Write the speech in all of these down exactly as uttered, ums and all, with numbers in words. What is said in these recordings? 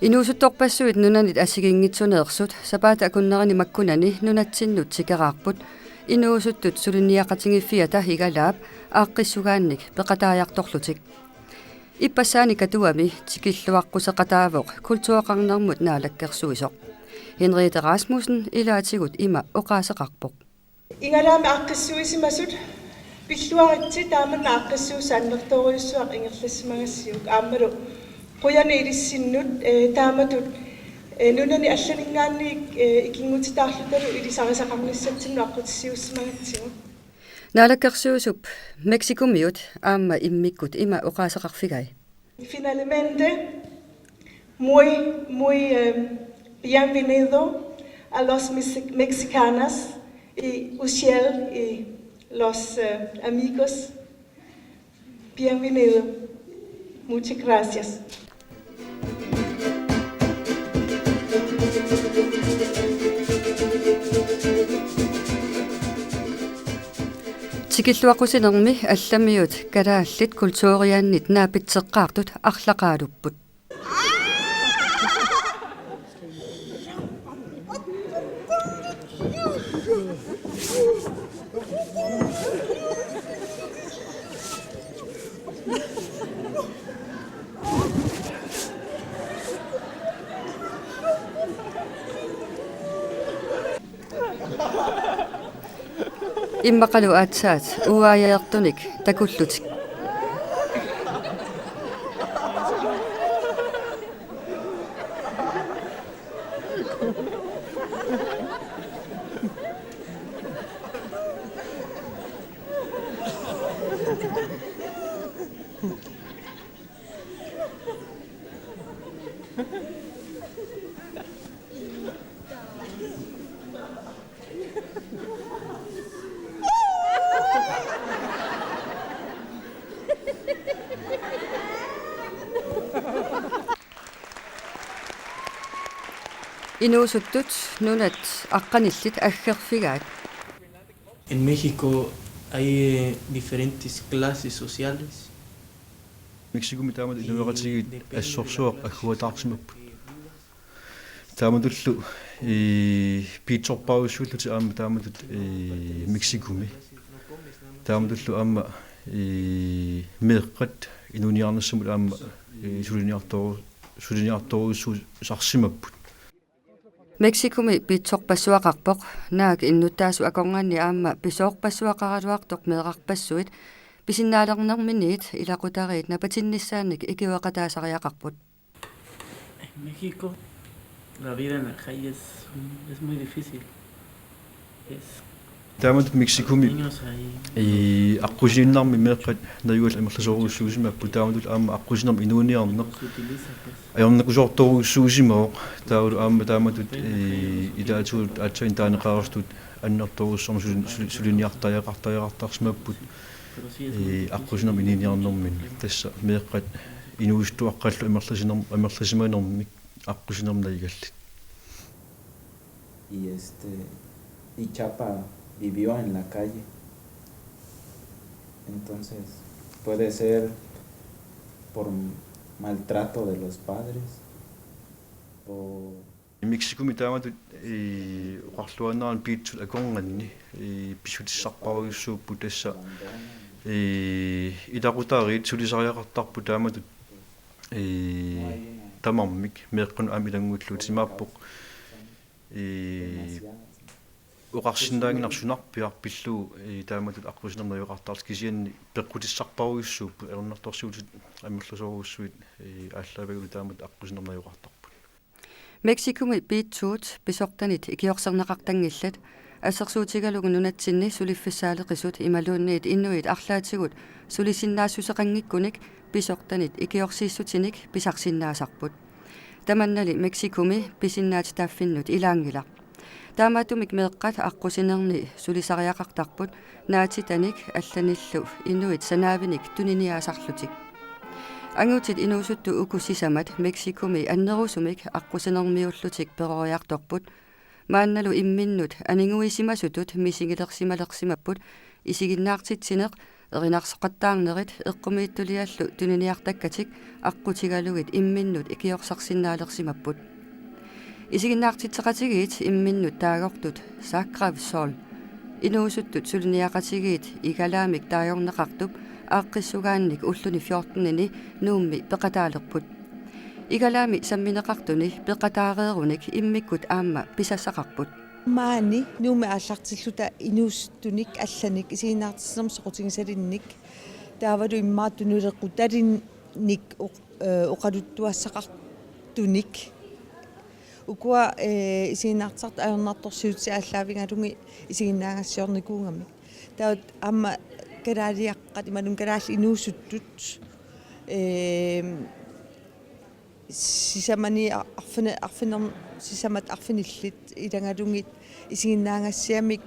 Inuusuttorpassuit nunanit assigiinngitsuneersut sapaatip akunnerini makkunani nunatsinnut tikeraarput. Inuusuttut suliniaqatigiiffiata Igalaap aaqqissugaannik peqataajartorlutik. Ippassaani Katuami tikilluaqquseqataavoq kultureqarnermut naalakkersuisoq. Henriette Rasmussen ilaatigut ima oqaaseqarpoq. Igalaami aaqqissuisimasut pilluaritsi, taamani aaqqissuussaq annertoorujussuaq ingerlassimagassiuk aammalu qujanaq ilissinnut, eh, taamatut, eh, nunani allaninngaanniit, eh, ikinngutitaarlutalu ilisarisaqarnissatsinnut aqqutissiuussimagatsigu. Naalakkersuisup Mexicomiut aamma immikkut ima oqaaseqarfigai. Finalmente, muy, muy, eh, bienvenido a los Mex-, mexicanas y Ushel y los, eh, amigos. Bienvenido. Muchas gracias. Tikilluaqqusinermi allamiut kalaallit kulturiannit naapitseqqaartut arlaqaalupput. Immaqalu aatsaat uaajartunik takullutik. Inuusuttut nunat aqqanillit aggerfigaat. En México hay, eh, diferentes clases sociales. Mexicomi taamatut inuiaqatigiit assorsuaq agguataarsimapput. Taamatullu, eh, piitsorpassuullutik aamma taamatut, eh, Mexicomi. Taamatullu aamma, eh, meeqqat inuuniarnissamut aamma, eh, suliniartoru-, suliniartorujussuusarsimapput. Mexicomi piitsorpassuaqarpoq, naak innuttaasut akornanni aamma pisoorpassuaqaraluartoq meerarpassuit pisinnaalernerminiit ilaqutariit napatinnissaannik ikiueqataasariaqarput. En México, la vida en la calle es, es muy difícil. Es Taamatut Mexicomi, niños ahí, i, aqqusininnarmi meeqqat najugallit amerlasoorujussuusimapput, taamatut aamma aqqusinermi inuuniarneq ajornakusoortorujussuusimavoq, taavalu aamma taamatut, i, ilaatigut aatsaat taaneqareersut annertoorujussuarmik suli-, suli-, suliniartariaqartariaqartarsimapput, i, aqqusinermi inuuniarnermini, tassa meeqqat inuusuttuaqqallu amerlasiner-, amerlasimanermik aqqusinermi najugallit. Y este, y Chapa vivió en la calle. Entonces, puede ser por maltrato de los padres o Mexicomi taamatut, i, oqarluaannarami piitsut akornanni, i, pissutissarpassuupput tassa, i, ilaqutariit sulisariaqartarput taamatut, i, tamarmik meeqqanut aamma ilanngullugit, imaappoq, i, oqarsinnaannginnami sunarpiaq pillugu, i, taamatut aqqusinermi najugaqartarlutik, kisianni peqqutissarpassuupput, ajornartorsiutit amerlasoorujussuit, i, aallaavigalugit taamatut aqqusinermi najugaqartarput. Mexicomi piitsuut pisortanit ikiorserneqartanngillat, assersuutigalugu nunatsinni suliffissaaleqisut imaluunniit inuit arlaatigut sulisinnaassuseqanngikkunik pisortanit ikiorsiissutinik pisarsinnaasarput. Tamannali Mexicomi pisinnaatitaaffinnut ilaanngilaq. Taamaattumik meeqqat aqqusinerni sulisariaqartarput naatitanik allanillu inuit sanaavinik tuniniaasarlutik. Angutit inuusuttut uku sisamat Mexicomi annerusumik aqqusinermiullutik peroriartorput. Maannalu imminnut aniguisimasutut misigilersimalersimapput isiginnaartitsineq Erinarsoqattaarnerit eqqumiitsuliallu tuniniartakkatik aqqutigalugit imminnut ikiorsarsinnaalersimapput. Isiginnaartitseqatigiit imminnut taagortut Sakrav Sol inuusuttut suliniaqatigiit Igalaamik taagorneqartup aaqqissugaannik ulluni fjortenini Nuummi peqataalerput. Igalaami sammineqartuni peqataareerunik immikkut aamma pisassaqarput. Maani Nuummi aallartilluta inuusuttunik allanik isiginnaartitsinermik soqutigisalinnik taavalu immaqa tunulequtalinnik oq-, eh, oqaluttuassaqartunik. Ukua, eh, isiginnaartitsisartut ajornartorsiutit aallaavigalugit isiginnaagassiornikuugamik. Taava aamma kalaaliaqqat imaluunniit kalaallit inuusuttut, eh, sisamani ar-, arfini-, arfiner-, sisamat arfinillit ilagalugit isiginnaagassiamik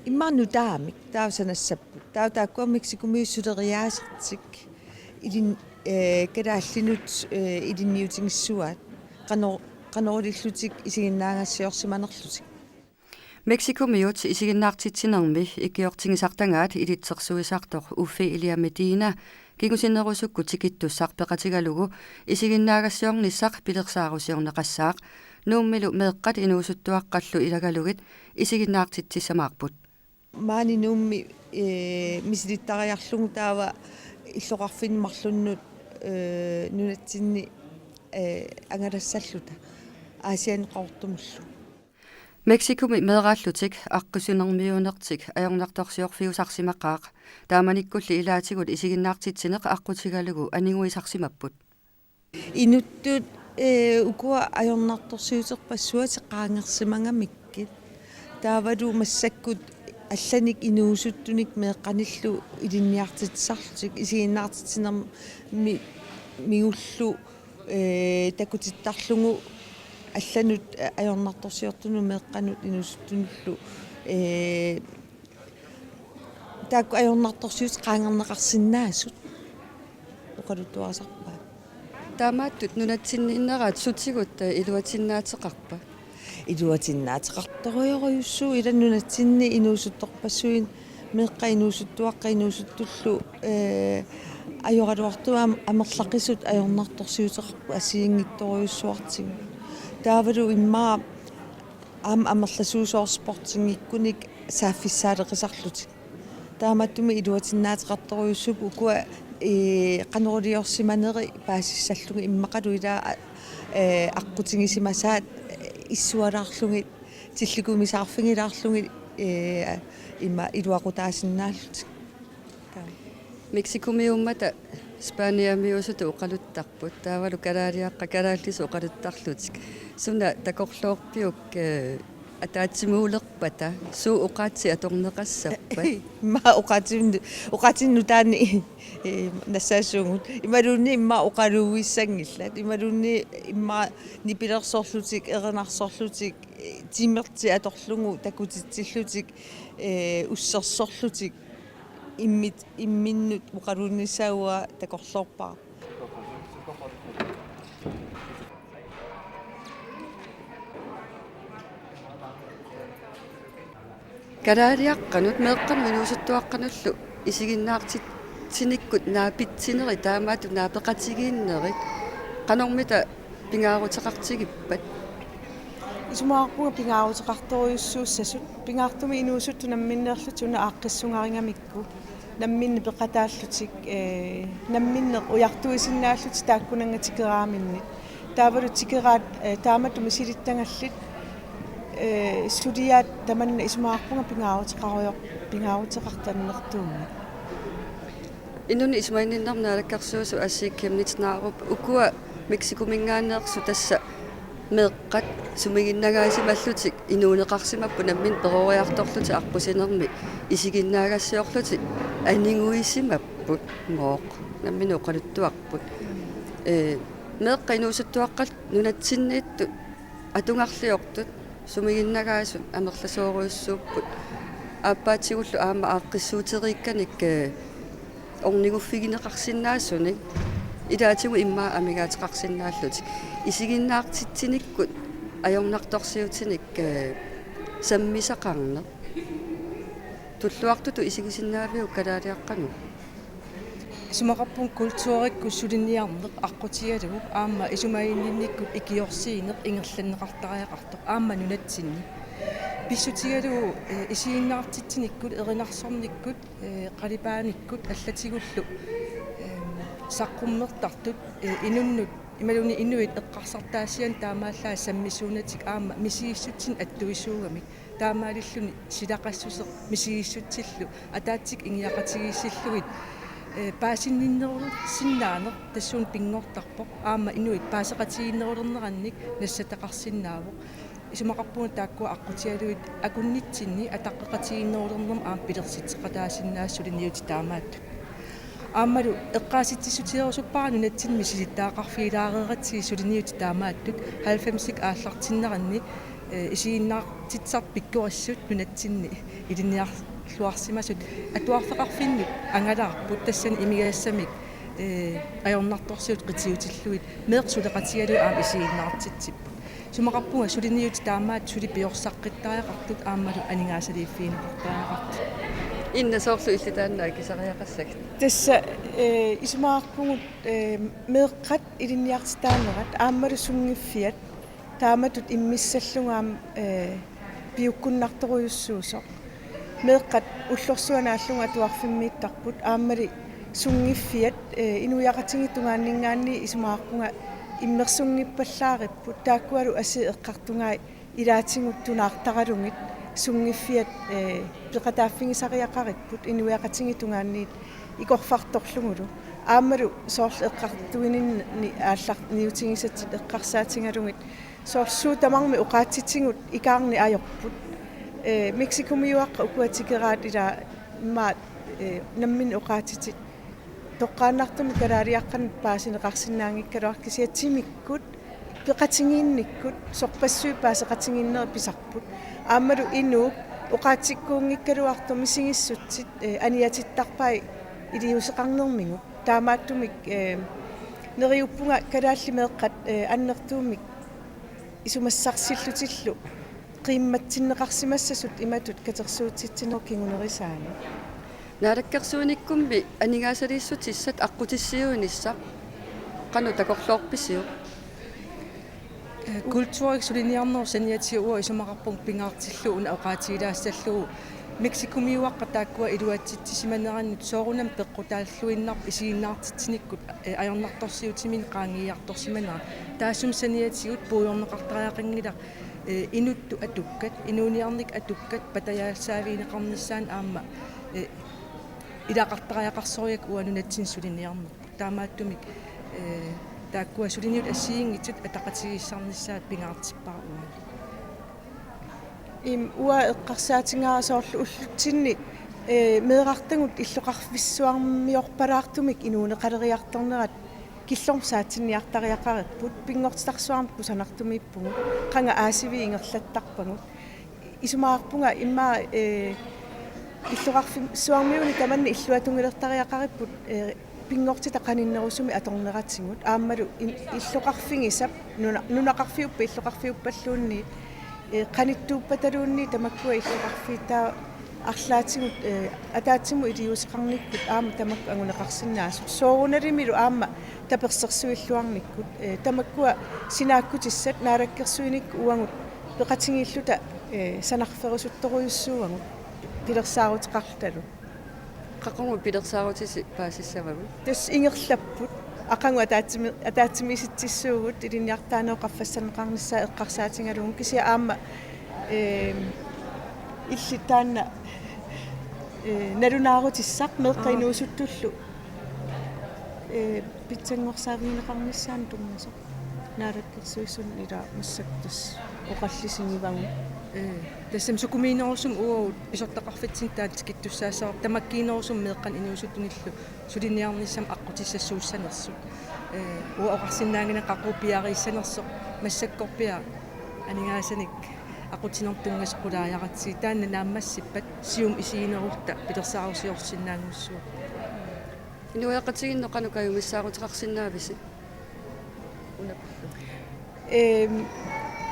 immaqa nutaamik taava sanassapput. Taava taakkua Mexicomiut suleriaasertik ilin-, eh, kalaallinut, eh, ilinniutigissuaat qano-, qanoq ilillutik isiginnaagassiorsimanerlutik. Mexicomiut isiginnaartitsinermi ikiortigisartagaat ilitsersuisartoq Ofelia Medina kingusinnerusukkut tikittussaq peqatigalugu isiginnaagassiornissaq pilersaarusiorneqassaaq. Nuummilu meeqqat inuusuttuaqqallu ilagalugit isiginnaartitsissamaarput. Maani Nuummi, eh, misilittariarlugu taava illoqarfinni marlunnut, eh, nunatsinni, eh, angalassalluta Aasiannut Qaqortumullu. Mexicomi meeraallutik aqqusinermiuunertik ajornartorsiorfiusarsimaqaaq. Taamanikkulli ilaatigut isiginnaartitsineq aqqutigalugu aniguisarsimapput. Inuttut, eh, ukua ajornartorsiuterpassuatik qaangersimagamikkit. Taavalu massakkut allanik inuusuttunik meeqqanillu ilinniartitsisarlutik isiginnaartitsinermi-, migullu, eh, takutittarlugu allanut, eh, ajornartorsiortunut meeqqanut inuusuttunullu, eh, taakku ajornartorsiutit qaangerneqarsinnaasut oqaluttuarisarpaat. Taamaattut nunatsinniinneraat sutigut, eh, iluatinnaateqarpa? Iluatinnaateqartorujorujussuuvoq ila nunatsinni inuusuttorpassuit meeqqat inuusuttuaqqat inuusuttullu, eh, ajoraluartumik am-, amerlaqisut ajornartorsiuteqarput assigiinngitsorujussuartigut. Taavalu immaqa aamma amerlasuut soorlu sportinngikkunik saaffissaaleqisarlutik. Taamaattumik iluatinnaateqartorujussuupput ukua, eh, qanoq iliorsimaneri paasissallugit immaqalu ila, eh, aqqutigisimasaat, eh, issualaarlugit, tillikumisaarfigilaarlugit, eh, ima iluaqutaasinnaallutik. Mexicomiuummata Spaniamiuusutut oqaluttarput, taavalu kalaaliaqqat kalaallisut oqaluttarlutik. Suna takorloorpiuk, eh, ataatsimuulerpata, suut oqaatsit atorneqassappat? Immaqa oqaatsin-, oqaatsinnut taanna, eh, nassaassuugut. Imaluunniit immaqa oqaluuissanngillat. Imaluunniit immaqa nipilersorlutik, erinarsorlutik, eh, timertik atorlugu takutitsillutik, eh, ussersorlutik. Immit-, imminnut oqaluunnissaa uanga takorloorpara. Kalaaliaqqanut meeqqanut inuusuttuaqqanullu isiginnaartitsinikkut naapitsinerit taamaattut naapeqatigiinnerit qanormita pingaaruteqartigippat? Isumaqarpunga pingaaruteqartorujussuussasut, pingaartumik inuusuttut namminneerlutik una aaqqissungarigamikku namminneq peqataallutik, eh, namminneq ujartuisinnaallutik taakkunannga tikeraaminnik. Taavalu tikeraat, eh, taamatut misilittagallit, eh, suliaat tamanna isumaqarpunga pingaaruteqarujoq-, pingaaruteqartup annertuumik. Inunnik isumaginninnermut naalakkersuisoq Asii Chemnitz Narup ukua Mexicominngaanneersut tassa meeqqat sumiginnagaasimallutik inuuneqarsimapput namminneq peroriartorlutik aqqusinermi isiginnaagassiorlutik aniguisimapput mooq namminneq oqaluttuarput. Eh, meeqqat inuusuttuaqqat nunatsinniittut atugarliortut sumiginnagaasut amerlasoorujussuupput. Aappaatigullu aamma aaqqissuuteriikkanik, eh, orniguffigineqarsinnaasunik ilaatigut immaqa amigaateqarsinnaallutik. Isiginnaartitsinikkut ajornartorsiutinik, eh, sammisaqarneq. Tulluartutut isigisinnaaviuk kalaaliaqqanut? Isumaqarpunga kulturikkut suliniarneq aqqutigalugu aamma isumaginninnikkut ikiorsiineq ingerlanneqartariaqartoq aamma nunatsinni. Pissutigalugu, eh, isiginnaartitsinikkut, erinarsornikkut, eh, qalipaanikkut allatigullu, eh, saqqummertartut, eh, inunnut imaluunniit inuit eqqarsartaassiaannut taamaallaat sammisuunatik aamma misigissutsinik attuisuugamik. Taamaalilluni silaqassuseq misigissutsillu ataatsikkut ingiaqatigiissillugit, eh, paasinninnerulersinnaaneq tassuuna pinngortarpoq aamma inuit paaseqatigiinnerulernerannik nassataqarsinnaavoq. Isumaqarpunga taakkua aqqutigalugit akunnitsinni ataqqeqatigiinnerulernermut aamma pilersitseqataasinnaasut suliniutit taamaattut. Aammalu eqqaasitsissutigerusuppara nunatsinni misilittagaqarfigilaareeratsigit suliniutit taamaattut halvfemsit aallartinneranni, eh, isiginnaartitsisartut pikkorissut nunatsinni ilinniarluarsimasut atuarfeqarfinnut angalaarput tassani imigassamik, eh, ajornartorsiutit qitiutillugit meeqqat suleqatigalugit aamma isiginnaartitsipput. Isumaqarpunga suliniutit taamaattut suli piorsaqqittariaqartut aammalu aningaasaliiffigineqartariaqartut. Inna soorlu illit taanna akisariaqassagit? Tassa, eh, isumaqarpugut, eh, meeqqat ilinniartitaanerat aammalu sunngiffiat taamatut immissallugu aamma, eh, piukkunnartorujussuusoq. Meeqqat ullorsuaq naallugu atuarfimmiittarput aammali sunngiffiat, eh, inuiaqatigiit tungaanninngaanniit isumaqarpunga immersunngippallaaripput taakkualu asiit eqqartugai ilaatigut tunaartaralugit sunngiffiat, eh, peqataaffigisariaqaripput inuiaqatigiit tungaanniit ikorfartorlugulu. Aammalu soorlu eqqartuininni aallarniutigisatit eqqarsaatigalugit soorlu suut tamarmik oqaatsitigut ikaarneq ajorput. Eh, Mexicomiuaqqat ukua tikeraat ila immaqa, eh, namminneq oqaatsitit toqqaannartumik kalaaliaqqanut paasineqarsinnaanngikkaluartut kisianni timikkut peqatigiinnikkut sorpassuit paaseqatigiinnerit pisarput. Aammalu inuup oqaatsikkuunngikkaluartoq misigissutsit, eh, aniatittarpai iliuuseqarnermigut. Taamaattumik, eh, neriuppunga kalaallit meeqqat, eh, annertuumik isumassarsillutillu qiimmatsinneqarsimassasut imatut katersuutsitsinerup kingunerisaani. Naalakkersuinikkummi aningaasaliissutissat aqqutissiuinissaq qanoq takorloorpisiuk? Eh, kulturikkut suliniarnerup saniatigut uanga isumaqarpunga pingaartillugu una oqaatigilaassallugu Mexicomiuaqqat taakkua iluatsitsisimanerannut soorunami peqqutaalluinnarpoq isiginnaartitsinikkut, eh, ajornartorsiutiminik qaangiiartorsimanera. Taassuma saniatigut puigorneqartariaqanngilaq, eh, inuttut atukkat, inuuniarnikkut atukkat patajaassaavigineqarnissaannut aamma, eh, ilaqartariaqarsorigakku uanga nunatsinni suliniarnerput. Taamaattumik, eh, taakkua suliniutit assigiinngitsut ataqatigiissaarnissaat pingaartippara uani. Im, uanga eqqarsaatigaara soorlu ullutsinni, eh, meerartagut illoqarfissuarmiorpalaartumik inuuneqaleriartornerat killormut saatsinniartariaqaripput, pinngortitarsuarmik kusanartumiippugut, qanga aasiviit ingerlattarpagut. Isumaqarpunga immaqa, eh, illoqarfissuarmiuni tamanna illuatungiliortariaqaripput, eh, pinngortitaq qaninnerusumik atorneratigut aammalu in-, illoqarfigisap nuna-, nunaqarfiuppat illoqarfiuppalluunniit, eh, qanittuuppataluunniit tamakkua illoqarfiit taava arlaatigut, eh, ataatsimut iliuuseqarnikkut aamma tamakku anguneqarsinnaasut. Soorunalimilu aamma tapersersuilluarnikkut, eh, tamakkua sinaakkutissat naalakkersuinikkut uagut peqatigiilluta, eh, sanarferisuttorujussuuagut pilersaaruteqarlutalu. Qaqugu pilersaarutisi paasissavagut? Tassa ingerlapput. Aqagu ataatsimi-, ataatsimiisitsissuugut ilinniartitaanerup qaffassanneqarnissaa eqqarsaatigalugu kisianni aamma, eh, illit taanna, eh, nalunaarutissaq meeqqat Aa. inuusuttullu, eh, pitsanngorsaavigineqarnissaanut tunngasoq. Naalakkersuisunut ila massakkut tassa oqallisigivagut. Ee, tassami sukumiinerusumik uagut pisortaqarfitsinni taanna tikittussaassavarput tamakkiinerusumik meeqqanut inuusuttunilu suliniarnissamut aqqutissasuussanersut. Ee, uanga oqarsinnaannginnakku qaqugu piareersanersoq massakkorpiaq aningaasanik aqutsinermut tunngasoq qulaajaratsigit taanna naammassippat siumut isiginerulluta pilersaarusiorsinnaanngussuupput. Inuiaqatigiinnut qanoq kajumissaaruteqarsinnaavisi? Una. Ehm,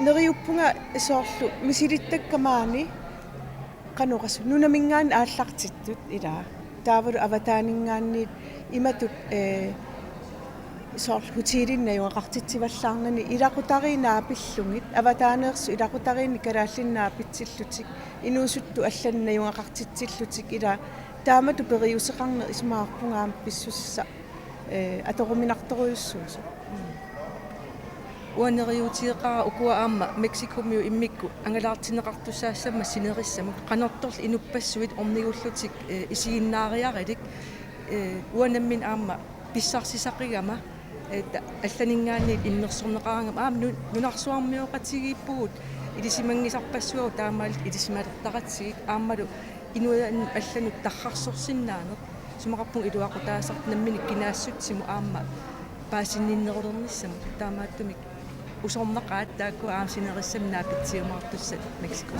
neriuppunga soorlu misilittakka maani qanoq oqassaanga, nunaminngaanniit aallartittut ilaa. Taavalu avataaninngaanniit imatut, ee, soorlu hotelimi najugaqartitsivallaarnani ilaqutariit naapillugit, avataaneersut ilaqutariinnik kalaallinik naapitsillutik, inuusuttut allanut najugaqartitsillutik ilaa, taamatut periuseqarneq isumaqarpunga aamma pissuseq, ee, atoruminartorujussuusoq. Mm. Uanga neriuutigeqaara ukua aamma Mexicomiut immikkut angalaartinneqartussaassammat sinerissamut. Qanortorli inuppassuit ornigullutik, ee, isiginnaariarilik, ee, uanga nammineq aamma pissarsisaqigama, ee, ta-, allaninngaanniit immersorneqaraangama aamma nu-, nunarsuarmioqatigiippugut, ilisimanngisarpassuagut taamaalilluta ilisimalertaqatigiit aammalu inuiannut allanut tarrarsorsinnaaneq. Isumaqarpunga iluaqutaasartoq nammineq kinaassutsimut aamma paasinninnerulernissamut, taamaattumik usornaqaat taakku aamma sinerissami naapitsiumaartussat Mexico.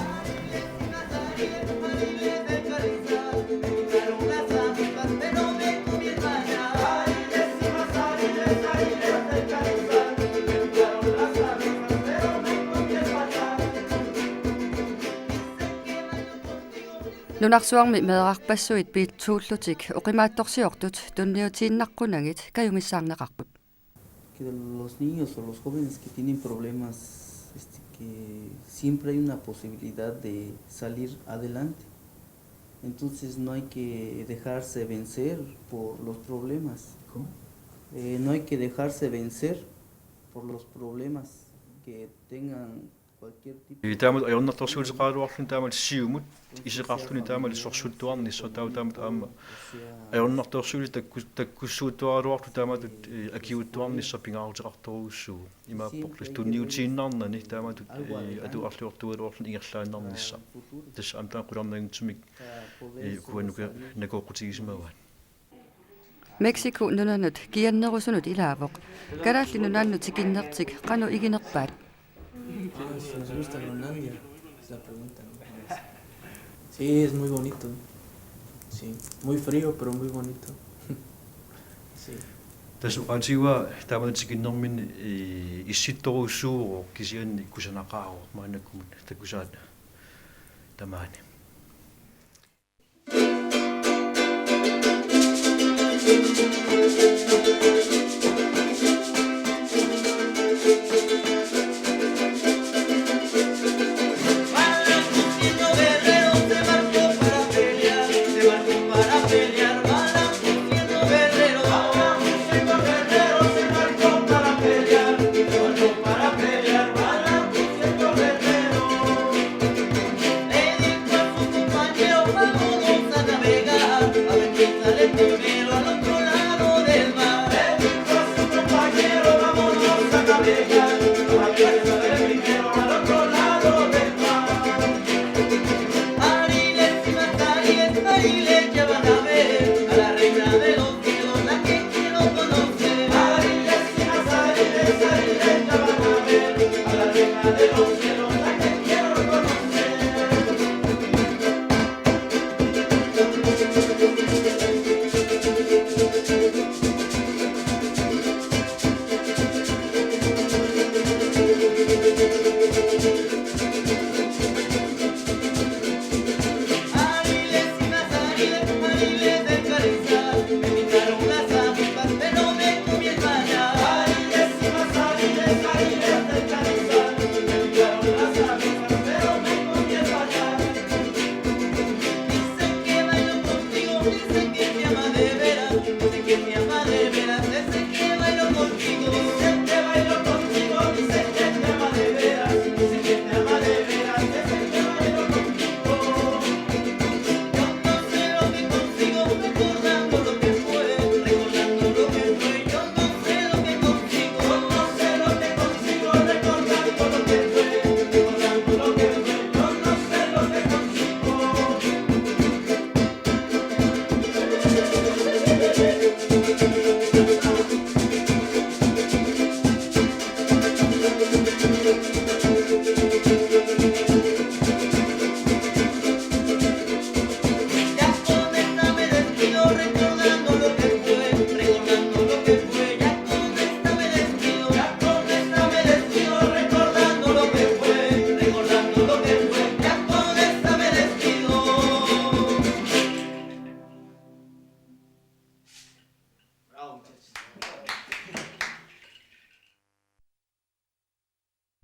Nunarsuarmi meerarpassuit piitsuullutik oqimaatsorsiortut tunniutiinnaqqunagit kajumissaarneqarput. Que los niños o los jóvenes que tienen problemas, este, que siempre hay una posibilidad de salir adelante. Entonces no hay que dejarse vencer por los problemas. ¿Cómo? Eh, no hay que dejarse vencer por los problemas que tengan. Ee, taamatut ajornartorsiuteqaraluarluni taamatut siumut iseqarluni taamatut sorsuttuarnissaq, taava taamatut aamma ajornartorsiutit takku-, takkussuuttuaraluartut taamatut, ee, akiuuttuarnissaq pingaaruteqartorujussuuvoq. Imaapporlu tunniutiinnarnani taamatut, ee, atuarliortuugaluarluni ingerlaannarnissaq. Tassa aamma taanna qularnanngitsumik, ee, ukua nuka-, nakooqqutigisimavaat. Mexico nunanut kiannerusunut ilaavoq. Kalaallit Nunaannut tikinnertik qanoq iginerpaat? Ah, si nos gusta Groenlandia, es la pregunta, ¿no? Sí, es muy bonito. Sí, muy frío, pero muy bonito. Sí. Tassa oqaatigaa taamatut tikinnerminni, ee, issittorujussuuvoq kisianni kusanaqaavoq maannakkumut takusaat tamaani.